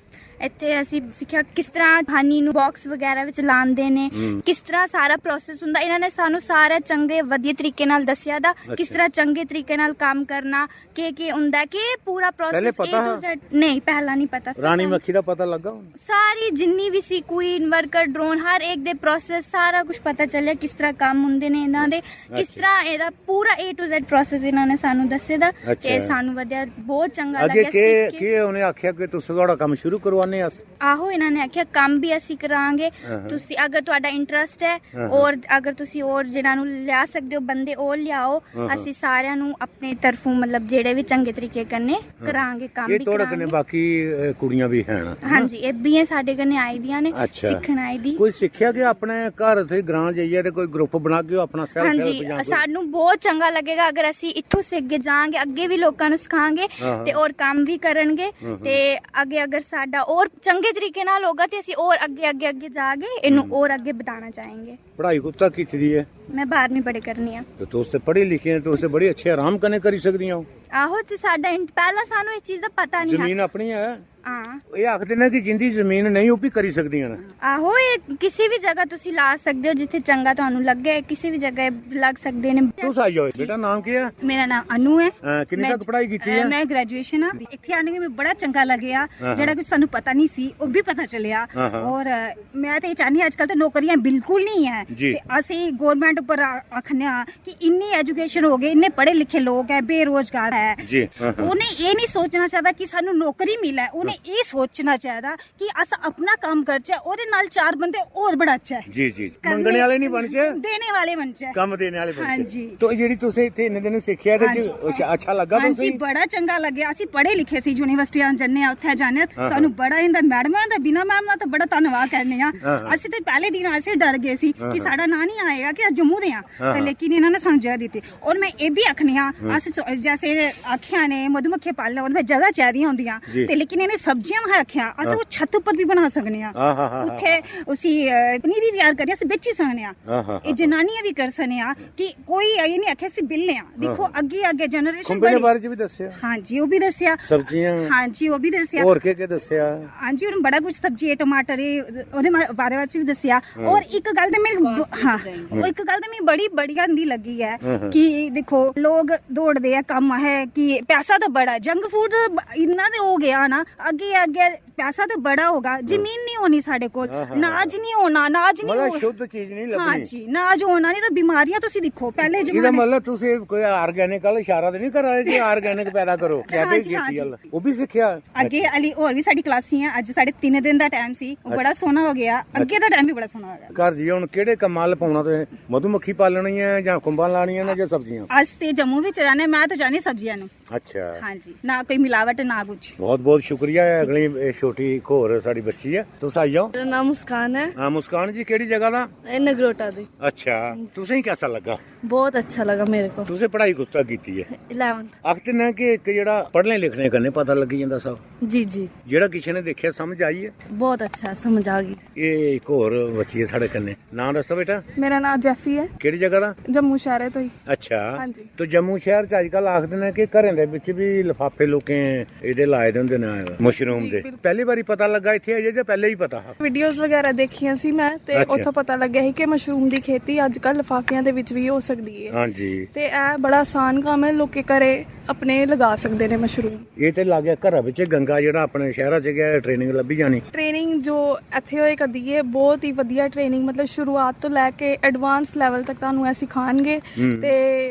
ਇੱਥੇ ਅਸੀਂ ਸਿੱਖਿਆ ਕਿਸ ਤਰ੍ਹਾਂ ਹਾਨੀ ਨੂੰ ਬਾਕਸ ਵਗੈਰਾ ਵਿੱਚ ਲਾਉਂਦੇ ਨੇ, ਕਿਸ ਤਰ੍ਹਾਂ ਸਾਰਾ ਪ੍ਰੋਸੈਸ ਹੁੰਦਾ। ਇਹਨਾਂ ਨੇ ਸਾਨੂੰ ਸਾਰਾ ਚੰਗੇ ਵਧੀਆ ਤਰੀਕੇ ਨਾਲ ਦੱਸਿਆ ਦਾ, ਕਿਸ ਤਰ੍ਹਾਂ ਚੰਗੇ ਤਰੀਕੇ ਨਾਲ ਕੰਮ ਕਰਨਾ, ਕੀ ਕੀ ਹੁੰਦਾ, ਕਿ ਪੂਰਾ ਪ੍ਰੋਸੈਸ। ਪਹਿਲੇ ਪਤਾ A to Z। ਨਹੀਂ, ਪਹਿਲਾਂ ਨਹੀਂ ਪਤਾ ਸੀ ਰਾਣੀ ਸਾਨੂੰ। ਮੱਖੀ ਦਾ ਪਤਾ ਲੱਗਾ ਹੁਣ? ਸਾਰੀ ਜਿੰਨੀ ਵੀ ਸੀ, ਕੁਈਨ, ਵਰਕਰ, ਡਰੋਨ, ਹਰ ਇੱਕ ਦੇ ਪ੍ਰੋਸੈਸ, ਸਾਰਾ ਕੁਝ ਪਤਾ ਚੱਲਿਆ, ਕਿਸ ਤਰ੍ਹਾਂ ਕੰਮ ਹੁੰਦੇ ਨੇ ਇਹਨਾਂ ਦੇ, ਕਿਸ ਤਰ੍ਹਾਂ ਇਹਦਾ ਪੂਰਾ A to Z ਪ੍ਰੋਸੈਸ ਇਹਨਾਂ ਨੇ ਸਾਨੂੰ ਦੱਸੇ ਦਾ। ਤੇ ਸਾਨੂੰ ਵਧੀਆ, ਬਹੁਤ ਚੰਗਾ ਅੱਗੇ ਲੱਗਿਆ ਕੀ, ਸਿੱਖ ਕੇ। ਕੀ ਉਹਨੇ ਆਖਿਆ ਕਿ ਤੁਸੀਂ ਤੁਹਾਡਾ ਕੰਮ ਸ਼ੁਰੂ ਕਰਵਾਨੇ ਅਸ? ਆਹੋ, ਇਹਨਾਂ ਨੇ ਆਖਿਆ ਕੰਮ ਵੀ ਅਸੀਂ ਕਰਾਂਗੇ। ਤੁਸੀਂ, ਅਗਰ ਤੁਹਾਡਾ ਇੰਟਰਸਟ ਹੈ, ਔਰ ਅਗਰ ਤੁਸੀਂ ਔਰ ਜਿਹਨਾਂ ਨੂੰ ਲਿਆ ਸਕਦੇ ਹੋ ਬੰਦੇ, ਉਹ ਲਿਆਓ। ਅਸੀਂ ਸਾਰਿਆਂ ਨੂੰ ਆਪਣੇ ਤਰਫੋਂ, ਮਤਲਬ, ਜਿਹੜੇ ਵੀ ਚੰਗੇ ਤਰੀਕੇ ਕਰਨੇ ਕਰਾਂਗੇ, ਕੰਮ ਇਹ ਵੀ ਤੁਹਾਡੇ ਕਰਾਂਗੇ। ਕਨੇ ਬਾਕੀ ਅ, ਕੁੜੀਆਂ ਵੀ ਹਨ, ਹਨਾ? ਹਾਂਜੀ, ਇਹ ਵੀ ਹੈ, ਸਾਡੇ ਕਨੇ ਆਈ ਦੀਆਂ ਨੇ, ਅੱਛਾ। ਸਿੱਖਣ ਆਈ ਦੀ। ਕੋਈ ਸਿੱਖਿਆ ਕਿ ਆਪਣੇ ਘਰ ਤੇ ਗ੍ਰਾਂ ਜਾਈਏ ਤੇ ਕੋਈ ਗਰੁੱਪ ਬਣਾ ਕੇ ਉਹ ਆਪਣਾ ਸੈਲਫ ਹਾਂਜੀ, ਹੈਲਪ ਜਾਂ ਕੋਈ? ਸਾਨੂੰ ਬਹੁਤ ਚੰਗਾ ਲੱਗੇਗਾ ਅਗਰ ਅਸੀਂ ਇੱਥੋਂ ਸਿੱਖ ਕੇ ਜਾਾਂਗੇ, ਅੱਗੇ ਵੀ ਲੋਕਾਂ ਨੂੰ ਸਿਖਾਾਂਗੇ ਹਾਂ, ਹਾਂ। ਤੇ ਔਰ ਕੰਮ ਵੀ ਕਰਨਗੇ। ਤੇ ਅੱਗੇ ਅਗਰ ਸਾਡਾ ਔਰ ਚੰਗੇ ਤਰੀਕੇ ਨਾਲ ਹੋਗਾ ਤੇ ਅਸੀਂ ਔਰ ਅੱਗੇ, ਅੱਗੇ, ਅੱਗੇ ਜਾ ਕੇ ਇਹਨੂੰ ਔਰ ਅੱਗੇ ਵਧਾਉਣਾ ਚਾਹਾਂਗੇ। ਪੜ੍ਹਾਈ ਕੁੱਤਾ ਕੀਤੀ ਦੀ ਹੈ? ਮੈਂ ਬਾਰਵੀਂ ਪੜ੍ਹੇ ਕਰਨੀ ਆ। ਤੇ ਤੁਸੀਂ ਤੇ ਪੜ੍ਹੇ ਲਿਖੇ ਹੋ, ਤੁਸੀਂ ਤੇ ਬੜੀ ਅੱਛੇ ਆਰਾਮ ਕਨੇ ਕਰੀ ਸਕਦੀਆਂ ਹੋ। ਆਹੋ, ਤੇ ਸਾਡਾ ਇੰਟ-, ਪਹਿਲਾਂ ਸਾਨੂੰ ਇਸ ਚੀਜ਼ ਦਾ ਪਤਾ ਨਹੀਂ ਸੀ। ਜ਼ਮੀਨ ਆਪਣੀ ਹੈ? ਹਾਂ। ਇਹ ਆਖਦੇ ਨੇ ਕਿ ਜਿੰਦੀ ਜ਼ਮੀਨ ਨਹੀਂ, ਉਹ ਵੀ ਕਰੀ ਸਕਦੀਆਂ ਨੇ। ਆਹੋ, ਇਹ ਕਿਸੇ ਵੀ ਜਗ੍ਹਾ ਤੁਸੀਂ ਲਾ ਸਕਦੇ ਹੋ, ਜਿੱਥੇ ਚੰਗਾ ਤੁਹਾਨੂੰ ਲੱਗੇ, ਕਿਸੇ ਵੀ ਜਗ੍ਹਾ ਲੱਗ ਸਕਦੇ ਨੇ। ਤੁਸੀਂ ਆਈ ਹੋ, ਬੇਟਾ, ਨਾਮ ਕੀ ਹੈ? ਮੇਰਾ ਨਾਮ ਅਨੂ ਹੈ। ਹਾਂ, ਕਿੰਨੀ ਮੈਂ ਤੱਕ ਪੜ੍ਹਾਈ ਕੀਤੀ ਅ, ਹੈ? ਮੈਂ ਗ੍ਰੈਜੂਏਸ਼ਨ ਆ। ਇੱਥੇ ਆਣ ਕੇ ਮੈਨੂੰ ਬੜਾ ਚੰਗਾ ਲੱਗਿਆ, ਹਾਂ, ਹਾਂ। ਜਿਹੜਾ ਕੁਝ ਸਾਨੂੰ ਪਤਾ ਨਹੀਂ ਸੀ, ਉਹ ਵੀ ਪਤਾ ਚੱਲਿਆ। ਹਾਂ, ਹਾਂ। ਔਰ, ਅ, ਮੈਂ ਤੇ ਇਹ ਚਾਹਨੀ, ਅੱਜ ਕੱਲ ਤੇ ਨੌਕਰੀਆਂ ਬਿਲਕੁਲ ਨਹੀਂ ਹੈ। ਜੀ। ਤੇ ਅਸੀਂ ਗੌਰਮੈਂਟ ਉੱਪਰ ਆ- ਆਖਨੇ ਆ ਕਿ ਇੰਨੀ ਐਜੂਕੇਸ਼ਨ ਹੋ ਗਈ, ਇੰਨੇ ਪੜ੍ਹੇ ਲਿਖੇ ਲੋਕ ਹੈ, ਬੇਰੋਜ਼ਗਾਰ ਹੈ। ਜੀ, ਹਾਂ, ਹਾਂ। ਉਹਨੇ ਇਹ ਨਹੀਂ ਸੋਚਣਾ ਚਾਹੀਦਾ ਕਿ ਸਾਨੂੰ ਨੌਕਰੀ ਮਿਲੇ, ਉਹਨੇ ਇਹ ਸੋਚਣਾ ਚਾਹੀਦਾ ਕਿ ਅਸ ਆਪਣਾ ਕੰਮ ਕਰਚੇ, ਉਹਦੇ ਨਾਲ ਚਾਰ ਬੰਦੇ ਹੋਰ ਬੜਾਚੇ। ਜੀ, ਜੀ। ਕਰਨੇ- ਮੰਗਣੇ ਵਾਲੇ ਨਹੀਂ ਬਣਚੇ। ਦੇਣੇ ਵਾਲੇ ਬਣਚੇ। ਕੰਮ ਦੇਣੇ ਵਾਲੇ ਬਣਚੇ। ਹਾਂਜੀ। ਤੋ ਇਹ ਜਿਹੜੀ ਤੁਸੀਂ ਇੱਥੇ ਇੰਨੇ ਦਿਨ ਸਿੱਖਿਆ, ਤੇ ਹਾਂਜੀ। ਅੱਛਾ, ਅੱਛਾ ਲੱਗਾ ਹਾਂਜੀ, ਤੁਸੀਂ? ਬੜਾ ਚੰਗਾ ਲੱਗਿਆ। ਅਸੀਂ ਪੜ੍ਹੇ ਲਿਖੇ ਸੀ, ਯੂਨੀਵਰਸਿਟੀਆਂ ਜੰਨੇ ਆ, ਉੱਥੇ ਜਾਣੇ ਆ, ਹਾਂ, ਹਾਂ। ਸਾਨੂੰ ਬੜਾ ਇਹਦਾ, ਮੈਡਮਾਂ ਦਾ, ਬਿਨਾ ਮੈਡਮਾਂ ਦਾ ਬੜਾ ਧੰਨਵਾਦ ਕਰਨੇ ਆ। ਹਾਂ, ਹਾਂ। ਅਸੀਂ ਤੇ ਪਹਿਲੇ ਦਿਨ ਅਸੀਂ ਡਰ ਗਏ ਸੀ ਹਾਂ, ਕਿ ਹਾਂ। ਸਾਡਾ ਨਾਂ ਨਹੀਂ ਆਏਗਾ ਕਿ ਅੱਜ ਜੰਮੂ ਦੇ ਆ। ਹਾਂ, ਤੇ ਹਾਂ। ਲੇਕਿਨ ਇਹਨਾਂ ਨੇ ਸਾਨੂੰ ਜਗ੍ਹਾ ਦਿੱਤੀ। ਔਰ ਮੈਂ ਇਹ ਵੀ ਆਖਨੀ ਆ, ਹਾਂ। ਅਸੀਂ ਸੋ- ਜੈਸੇ ਆਖਿਆ ਨੇ ਮਧੂਮੱਖੀ ਪਾਲਣ, ਉਹਦੇ ਵਿੱਚ ਜਗ੍ਹਾ ਚਾਹੀਦੀਆਂ ਹੁੰਦੀਆਂ। ਜੀ। ਤੇ ਲੇਕਿਨ ਇਹਨੇ ਸਬਜ਼ੀਆਂ ਮੈਂ ਆਖਿਆ, ਅਸੀਂ ਹਾਂ। ਉਹ ਛੱਤ ਉੱਪਰ ਵੀ ਬਣਾ ਸਕਨੇ ਆ। ਹਾਂ, ਹਾਂ, ਹਾਂ, ਉੱਥੇ ਹਾਂ। ਅਸੀਂ, ਅ, ਪਨੀਰੀ ਤਿਆਰ ਕਰੀ, ਅਸੀਂ ਵੇਚੀ ਸਕਨੇ ਆ। ਹਾਂ, ਹਾਂ, ਇਹ ਹਾਂ। ਜਨਾਨੀਆਂ ਵੀ ਕਰ ਸਕਨੇ ਆ ਕਿ ਕੋਈ ਇਹ ਨਹੀਂ ਆਖਿਆ ਅਸੀਂ ਬਿੱਲੇ ਆ। ਹਾਂ, ਦੇਖੋ, ਹਾਂ। ਅੱਗੇ, ਅੱਗੇ ਜਨਰੇਸ਼ਨ ਖੁੰਬੇ ਦੇ ਬੜੀ। ਬਾਰੇ ਚ ਵੀ ਦੱਸਿਆ। ਹਾਂਜੀ, ਉਹ ਵੀ ਦੱਸਿਆ। ਸਬਜ਼ੀਆਂ। ਹਾਂਜੀ, ਉਹ ਵੀ ਦੱਸਿਆ। ਹੋਰ ਕੀ ਕੀ ਦੱਸਿਆ? ਹਾਂਜੀ, ਉਹਨੇ ਬੜਾ ਕੁਝ, ਸਬਜ਼ੀ, ਇਹ ਟਮਾਟਰ, ਇਹ ਉਹਦੇ ਮਾ- ਬਾਰੇ ਵਿੱਚ ਵੀ ਦੱਸਿਆ। ਹਾਂ। ਔਰ ਇੱਕ ਗੱਲ ਤੇ ਮੈਨੂੰ ਬ- ਹਾਂ, ਉਹ ਇੱਕ ਗੱਲ ਤੇ ਮੈਨੂੰ ਬੜੀ ਬੜੀ ਗੰਦੀ ਲੱਗੀ ਹੈ ਹਾਂ, ਹਾਂ। ਕਿ ਦੇਖੋ, ਲੋਕ ਦੌੜਦੇ ਆ, ਕੰਮ ਹੈ ਕਿ ਪੈਸਾ ਤਾਂ ਬੜਾ, ਜੰਕ ਫੂਡ ਇੰਨਾ ਤੇ ਹੋ ਗਿਆ ਨਾ, ਅੱਗੇ ਅੱਗੇ ਪੈਸਾ ਤਾਂ ਬੜਾ ਹੋਗਾ, ਜ਼ਮੀਨ ਨਹੀਂ ਹੋਣੀ ਸਾਡੇ ਕੋਲ, ਹਾਂ, ਹਾਂ, ਅਨਾਜ ਹਾਂ। ਨਹੀਂ ਹੋਣਾ, ਅਨਾਜ ਨਹੀਂ ਮਤਲਬ ਹੋ- ਸ਼ੁੱਧ ਚੀਜ਼ ਨਹੀਂ ਲੱਭਣੀ। ਹਾਂਜੀ, ਅਨਾਜ ਹੋਣਾ ਨਹੀਂ ਤਾਂ ਬਿਮਾਰੀਆਂ ਤੁਸੀਂ ਦੇਖੋ, ਪਹਿਲੇ ਇਹਦਾ ਜ਼ਮਾਨੇ ਮਤਲਬ ਤੁਸੀਂ ਕੋਈ ਆਰਗੈਨਿਕ ਵਾਲਾ ਇਸ਼ਾਰਾ ਤੇ ਨਹੀਂ ਕਰ ਰਹੇ ਕਿ ਆਰਗੈਨਿਕ ਪੈਦਾ ਕਰੋ, ਜੈਵਿਕ ਹਾਂਜੀ, ਖੇਤੀ ਹਾਂਜੀ। ਵਾਲਾ, ਉਹ ਵੀ ਸਿੱਖਿਆ? ਅੱਗੇ ਵਾਲੀ ਹੋਰ ਵੀ ਸਾਡੀ ਕਲਾਸ ਸੀ ਆ, ਅੱਜ ਸਾਡੇ ਤਿੰਨ ਦਿਨ ਦਾ ਟਾਈਮ ਸੀ, ਉਹ ਬੜਾ ਅੱਛਾ। ਸੋਹਣਾ ਹੋ ਗਿਆ, ਅੱਗੇ ਦਾ ਟਾਈਮ ਵੀ ਬੜਾ ਸੋਹਣਾ ਹੋ ਗਿਆ। ਘਰ ਜੀ, ਹੁਣ ਕਿਹੜੇ ਕੰਮਾਂ 'ਲ ਪਾਉਣਾ ਤੁਸੀਂ? ਮਧੂਮੱਖੀ ਪਾਲਣੀ ਹੈ ਜਾਂ ਖੁੰਬਾਂ ਲਾਣੀਆਂ ਨੇ ਜਾਂ ਸਬਜ਼ੀਆਂ? ਅਸੀਂ ਤੇ ਜੰਮੂ ਵਿੱਚ ਰਹਿੰਦੇ, ਮੈਂ ਤਾਂ ਜਾਣੀ ਸਬਜ਼ੀਆਂ ਨੂੰ। ਅੱਛਾ। ਹਾਂਜੀ, ਨਾ ਕੋਈ ਮਿਲਾਵਟ, ਨਾ ਕੁਝ। ਬਹੁਤ ਬਹੁਤ ਸ਼ੁਕਰੀਆ ਹੈ। ਅਗਲੀ ਇਹ ਛੋਟੀ ਇੱਕ ਹੋਰ ਸਾਡੀ ਬੱਚੀ ਹੈ, ਤੁਸੀਂ ਆਈ ਜਾਓ। मेरा नाम मुस्कान है। ਹਾਂ, ਮੁਸਕਾਨ ਜੀ, ਕਿਹੜੀ ਜਗ੍ਹਾ ਦਾ? ये नगरोटा दी। ਅੱਛਾ, ਤੁਸੀਂ ਕਿਹਦਾ ਲੱਗਾ? बहुत अच्छा लगा मेरे को। ਤੁਸੀਂ ਪੜ੍ਹਾਈ ਕੁੱਤਾ ਕੀਤੀ ਹੈ? इलेवंथ। ਆਖਦੇ ਨੇ ਕਿ ਇੱਕ ਜਿਹੜਾ ਪੜ੍ਹਨੇ ਲਿਖਣੇ ਕਨੇ ਪਤਾ ਲੱਗੀ ਜਾਂਦਾ ਸਭ। जी जी। जेह्ड़ा किसे ने दिक्खेआ, समझ आई ऐ? बहुत अच्छा, समझ आ गई। एह् इक होर बच्ची ऐ साढ़े कन्नै। नांऽ दस्सो बेटा। मेरा नांऽ जैफी ऐ। केह्ड़ी जगह दा? जम्मू शैह्रे तो ही। अच्छा। हां जी। तो जम्मू शैह्र च अजकल आखदे न कि घरें दे बिच बी लफाफे लोकें एह्दे लाए दे होंदे न, मशरूम जी, दे। बिल्कुल। पैह्ली बारी पता लग्गा इत्थै आइयै जां पैह्ले ही पता हा? वीडियोज़ बगैरा देखियां सी मैं ते अच्छा। उत्थों पता लग्गेआ ही कि मशरूम दी खेती अजकल लफाफियां दे बिच बी हो सकदी ऐ। हां जी। ते एह् बड़ा आसान कम्म ऐ, लोकें घरे अपने लगा सकदे ने मशरूम। एह् ते लाग्गै घरा बिच गंगा जेह्ड़ा अपने शैह्रा च गै ट्रेनिंग लब्भी जानी। ट्रेनिंग जो इत्थै होए करदी ऐ, बहुत ही वधिया ट्रेनिंग, मतलब शुरुआत तो लैके एडवांस लेवल तक तुहानू एह् सिखानगे। हम्म। ते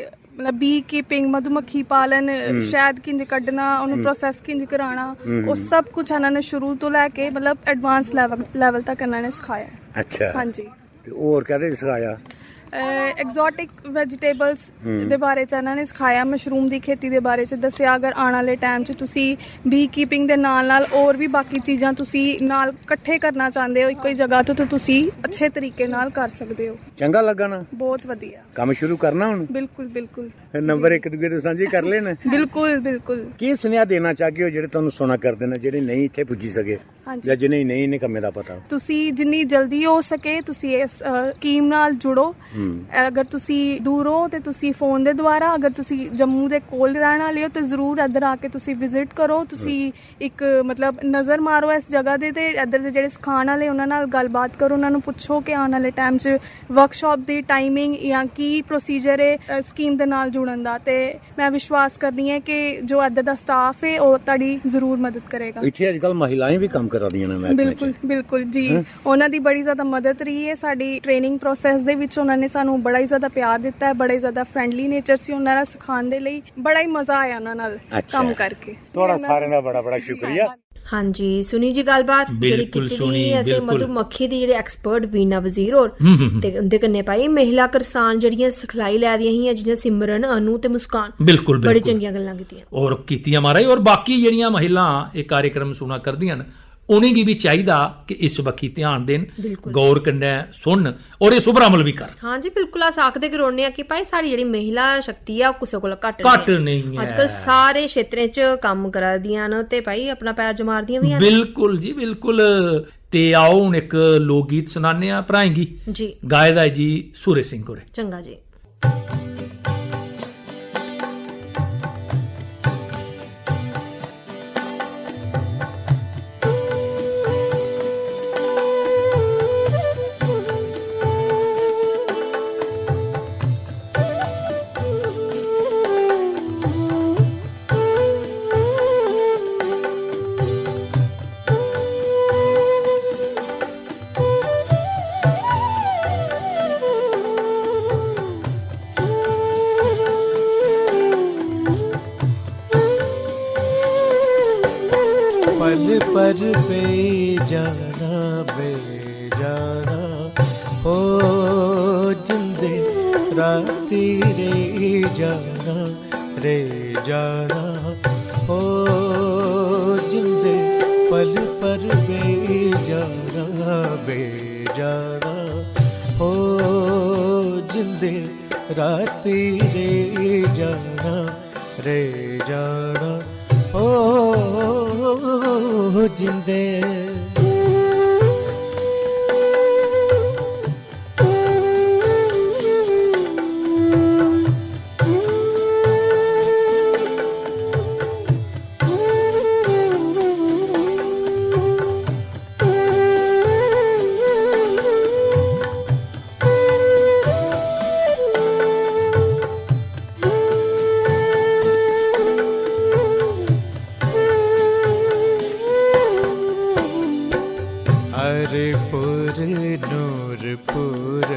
मतलब बी कीपिंग, मधुमक्खी पालन, हम्म। शैह्द किंज कड्ढना, उ'नें हम्म। प्रोसेस किंज कराना, हम्म। ओह् सब कुछ इ'नें शुरू तो लैके मतलब एडवांस लेवल, लेवल तक इ'नें सिखाया ऐ। अच्छा। हां जी। ते होर कैह्दे च सखाया? एग्जॉटिक वेजिटेबल्स हम्म। दे बारे च इ'नें सिखाया, मशरूम दी खेती दे बारे च दस्सेआ। अगर आने आह्ले टाइम च तुसी बी कीपिंग दे नाल नाल होर बी बाकी चीजां तुसी नाल कट्ठे करना चांह्दे ओ इक्को ही जगह तो, ते तुसी अच्छे तरीके नाल कर सकदे ओ। चंगा लग्गा ना? बहुत वधिया। कम्म शुरू करना हून? बिल्कुल, बिल्कुल। फिर नंबर इक दूए दे सांझे कर लेना। बिल्कुल, बिल्कुल। केह् सुनेहा देना चाह्गे ओ जेह्ड़े तुहानू सुना करदे न, जेह्ड़े नेईं इत्थै पुज्जी सके? हां जी। जां जि'नेंगी नेईं इ'नें कम्में दा पता? तुसी जिन्नी जल्दी हो सके, तुसी इस, अ, स्कीम नाल जुड़ो। हम्म। अगर तुसी दूर हो ते तुसी फोन दे द्वारा, अगर तुसी जम्मू दे कोल रैह्न आह्ले ओ ते जरूर इद्धर आके तुसी विजिट करो। तुसी इक, मतलब, नजर मारो इस जगह दे ते इद्धर दे जेह्ड़े सखान आह्ले, उ'नें नाल गल्लबात करो, उ'नें नू पुच्छो कि आने आह्ले टाइम च वर्कशाप दी टाइमिंग जां की प्रोसीजर ऐ, अ, स्कीम दे नाल जुड़न दा। ते मैं विश्वास करनी ऐ कि जो इद्धर दा स्टाफ ऐ, ओह् तुहाड़ी जरूर मदद करेगा। इत्थै अजकल महिलाएं बी कम्म करा दियां न मैह्कमे च। बिल्कुल, बिल्कुल जी। हैं? उ'नें दी बड़ी ज्यादा मदद रेही ऐ साढ़ी ट्रेनिंग प्रोसेस दे विच। उ'नें ने सानू बड़ा ही ज्यादा प्यार दित्ता ऐ, बड़ा ही ज्यादा फ्रेंडली नेचर सी उ'नें दा सखान दे लेई। बड़ा ही मजा आया उ'नें नाल अच्छा। कम्म करके। थुआढ़ा सारें दा बड़ा बड़ा शुक्रिया। हां जी, सुनी जी गल्लबात जेह्ड़ी बिल्कुल कीती दी सुनी, ही असें बिल्कुल। मधुमक्खी दी जेह्ड़ी एक्सपर्ट वीणा वजीर होर हम्म, हम्म, हम्म। ते उं'दे कन्नै भाई महिला करसान जेह्ड़ियां सिखलाई लै दियां हियां जि'यां सिमरन, अनु ते मुस्कान। बिल्कुल, बड़ी बिल्कुल। चंगियां गल्लां कीतियां। और कीतियां महाराज, और बाकी जेह्ड़ियां महिलां एह् कार्यक्रम सुना करदियां न, उ'नेंगी बी चाहिदा कि इस बक्खी ध्यान देन, बिल्कुल। गौर कन्नै सुनन और इस उप्पर अमल बी करन। हां जी, बिल्कुल, अस आखदे गै रौह्ने आं कि भाई साढ़ी जेह्ड़ी महिला शक्ति ऐ, ओह् कुसै कोला घट्ट घट्ट नेईं ऐ। नेईं ऐ। अजकल सारे क्षेत्रें च कम्म करा दियां न ते भाई अपना पैर जमारदियां बी हैन। बिल्कुल जी, बिल्कुल। ते आओ हून इक लोकगीत सुनाने आं भ्राएं गी। जी। गाए दा ऐ जी सूरज सिंह होरें। चंगा जी। पल पर पे जाना बे जाना हो जिंदे राती रे जाना रे जाना हो जिंदे पल पर बे जाना बे जाना हो जिंदे राती रे जाना रे जाना ओ जिंदे। हरपुर नूरपुर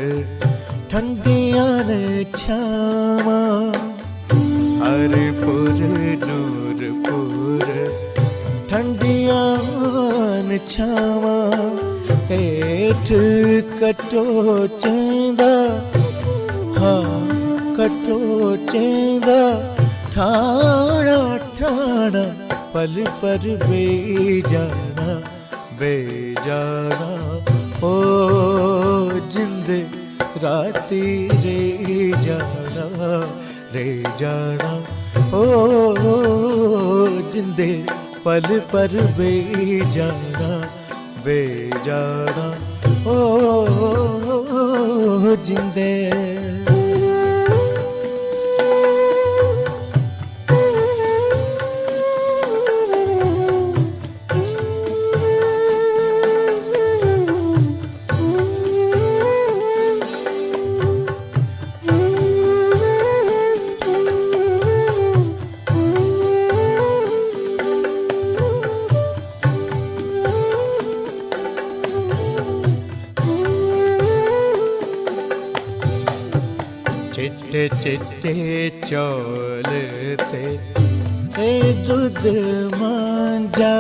ठंडियां न छावां। हरपुर नूरपुर ठंडियां न छावां। हेठ कटोचें दा, हां, कटोचें दा ठाणा ठाणा पल पर बेई जाना, बेई जाना ओ जिंदे राती रेई जाना, रेई जाना ओ जिंदे पल पर बेजाना, बेजाना ओ जिंदे। चिट्टे चिट्टे चौल ते ए दुध मांझा,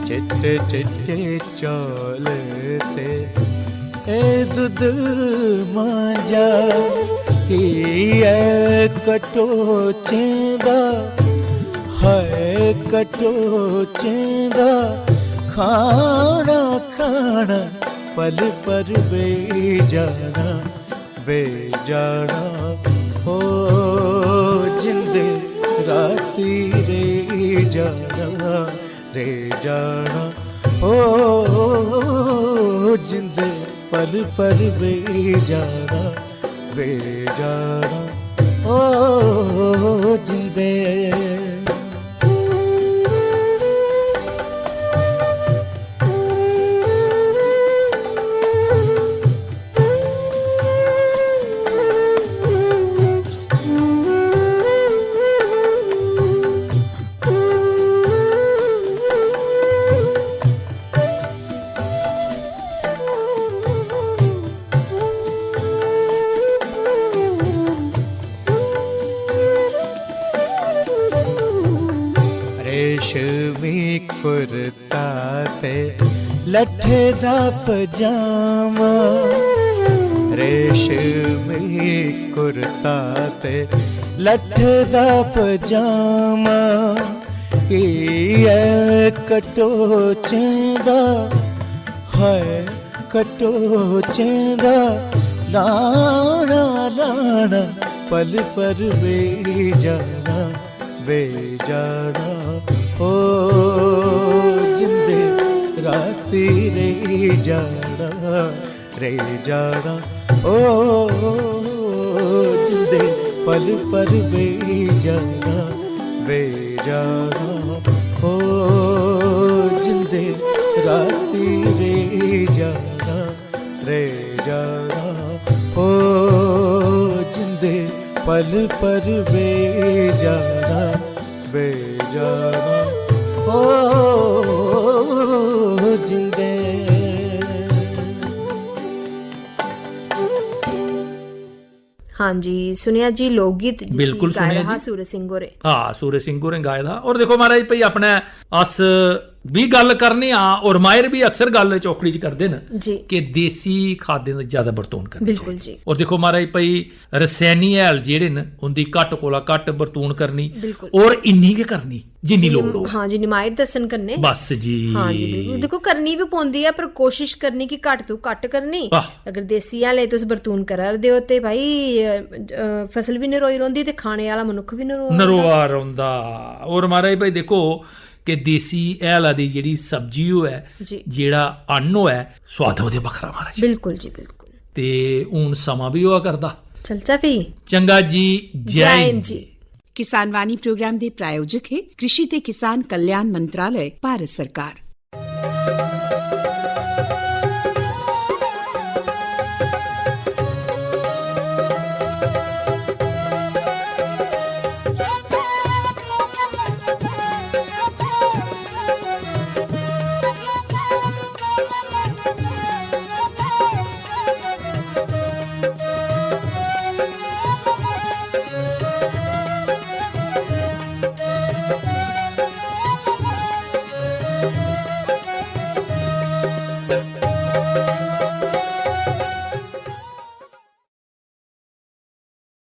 चिट्टे चिट्टे चौल ते ए दुध मांझा, ही ऐ कटोचें दा, हाय कटोचें दा खाना खाना, पल पर बेजाना, बेजाना ओ जिंदे, राती रेही जाना, रेही जाना ओ जिंदे, पल पर बेजाना, बेजाना ओ जिंदे। रेशमी कुर्ता ते लट्ठे दा पजामा, रेशमी कुर्ता ते लट्ठे दा पजामा, एह् ऐ कटोचें दा, हाय कटोचें दा लाना लाना, पल पर बेजाना, बेजाना ओ जिंदे, राती रेही जाना, रेही जाना ओ जिंदे, पल पर बेजाना, बेजाना ओ जिंदे, राती रेही जाना, रेही जाना ओ जिंदे, पल पर बेजाना, बेजाना ओ जिंदे। हाँ जी, सुनेआ जी लोकगीत जिसी बिल्कुल गाए सुनेआ दा हा जी। सूरज सिंह होरें। हाँ, सूरज सिंह होरें गाए दा। और देखो महाराज भाई, अपने अस बी गल्ल करने आं और माहिर बी अक्सर गल्ल चौकड़ी च करदे न जी। कि देसी खादें दी ज्यादा बरतून करनी बिल्कुल चाहिदी। जी। और देखो महाराज भाई, रसैनी हैल जेह्ड़े न, उंदी घट्ट कोला घट्ट बरतून करनी बिल्कुल। और इन्नी गै करनी जिन्नी लोड़ हो। हाँ जी, निमायर दस्सन कन्नै। बस जी। हाँ जी, बिल्कुल। देखो, करनी बी पौंदी ऐ, पर कोशिश करनी कि घट्ट तू घट्ट करनी। आह। अगर देसी हैले तुस बरतून करा दे ओ ते भाई, अ, अ, फसल बी नरोई रौंह्दी ते खाने आह्ला मनुक्ख बी नरोआ रौंह्दा। नरोआ रौंह्दा। और महाराज भाई, देखो कि देसी हैला दी जेह्ड़ी सब्जी होऐ, जी। जेह्ड़ा अन्न होऐ, स्वाद ओह्दे बक्खरा महाराज। बिल्कुल जी, बिल्कुल। ते हून समां बी होआ करदा। चलचा फ्ही। चंगा जी, जय जय हिंद हिंद जी। जी। किसान वाणी प्रोग्राम दे प्रायोजक हे कृषि ते किसान कल्याण मंत्रालय, भारत सरकार।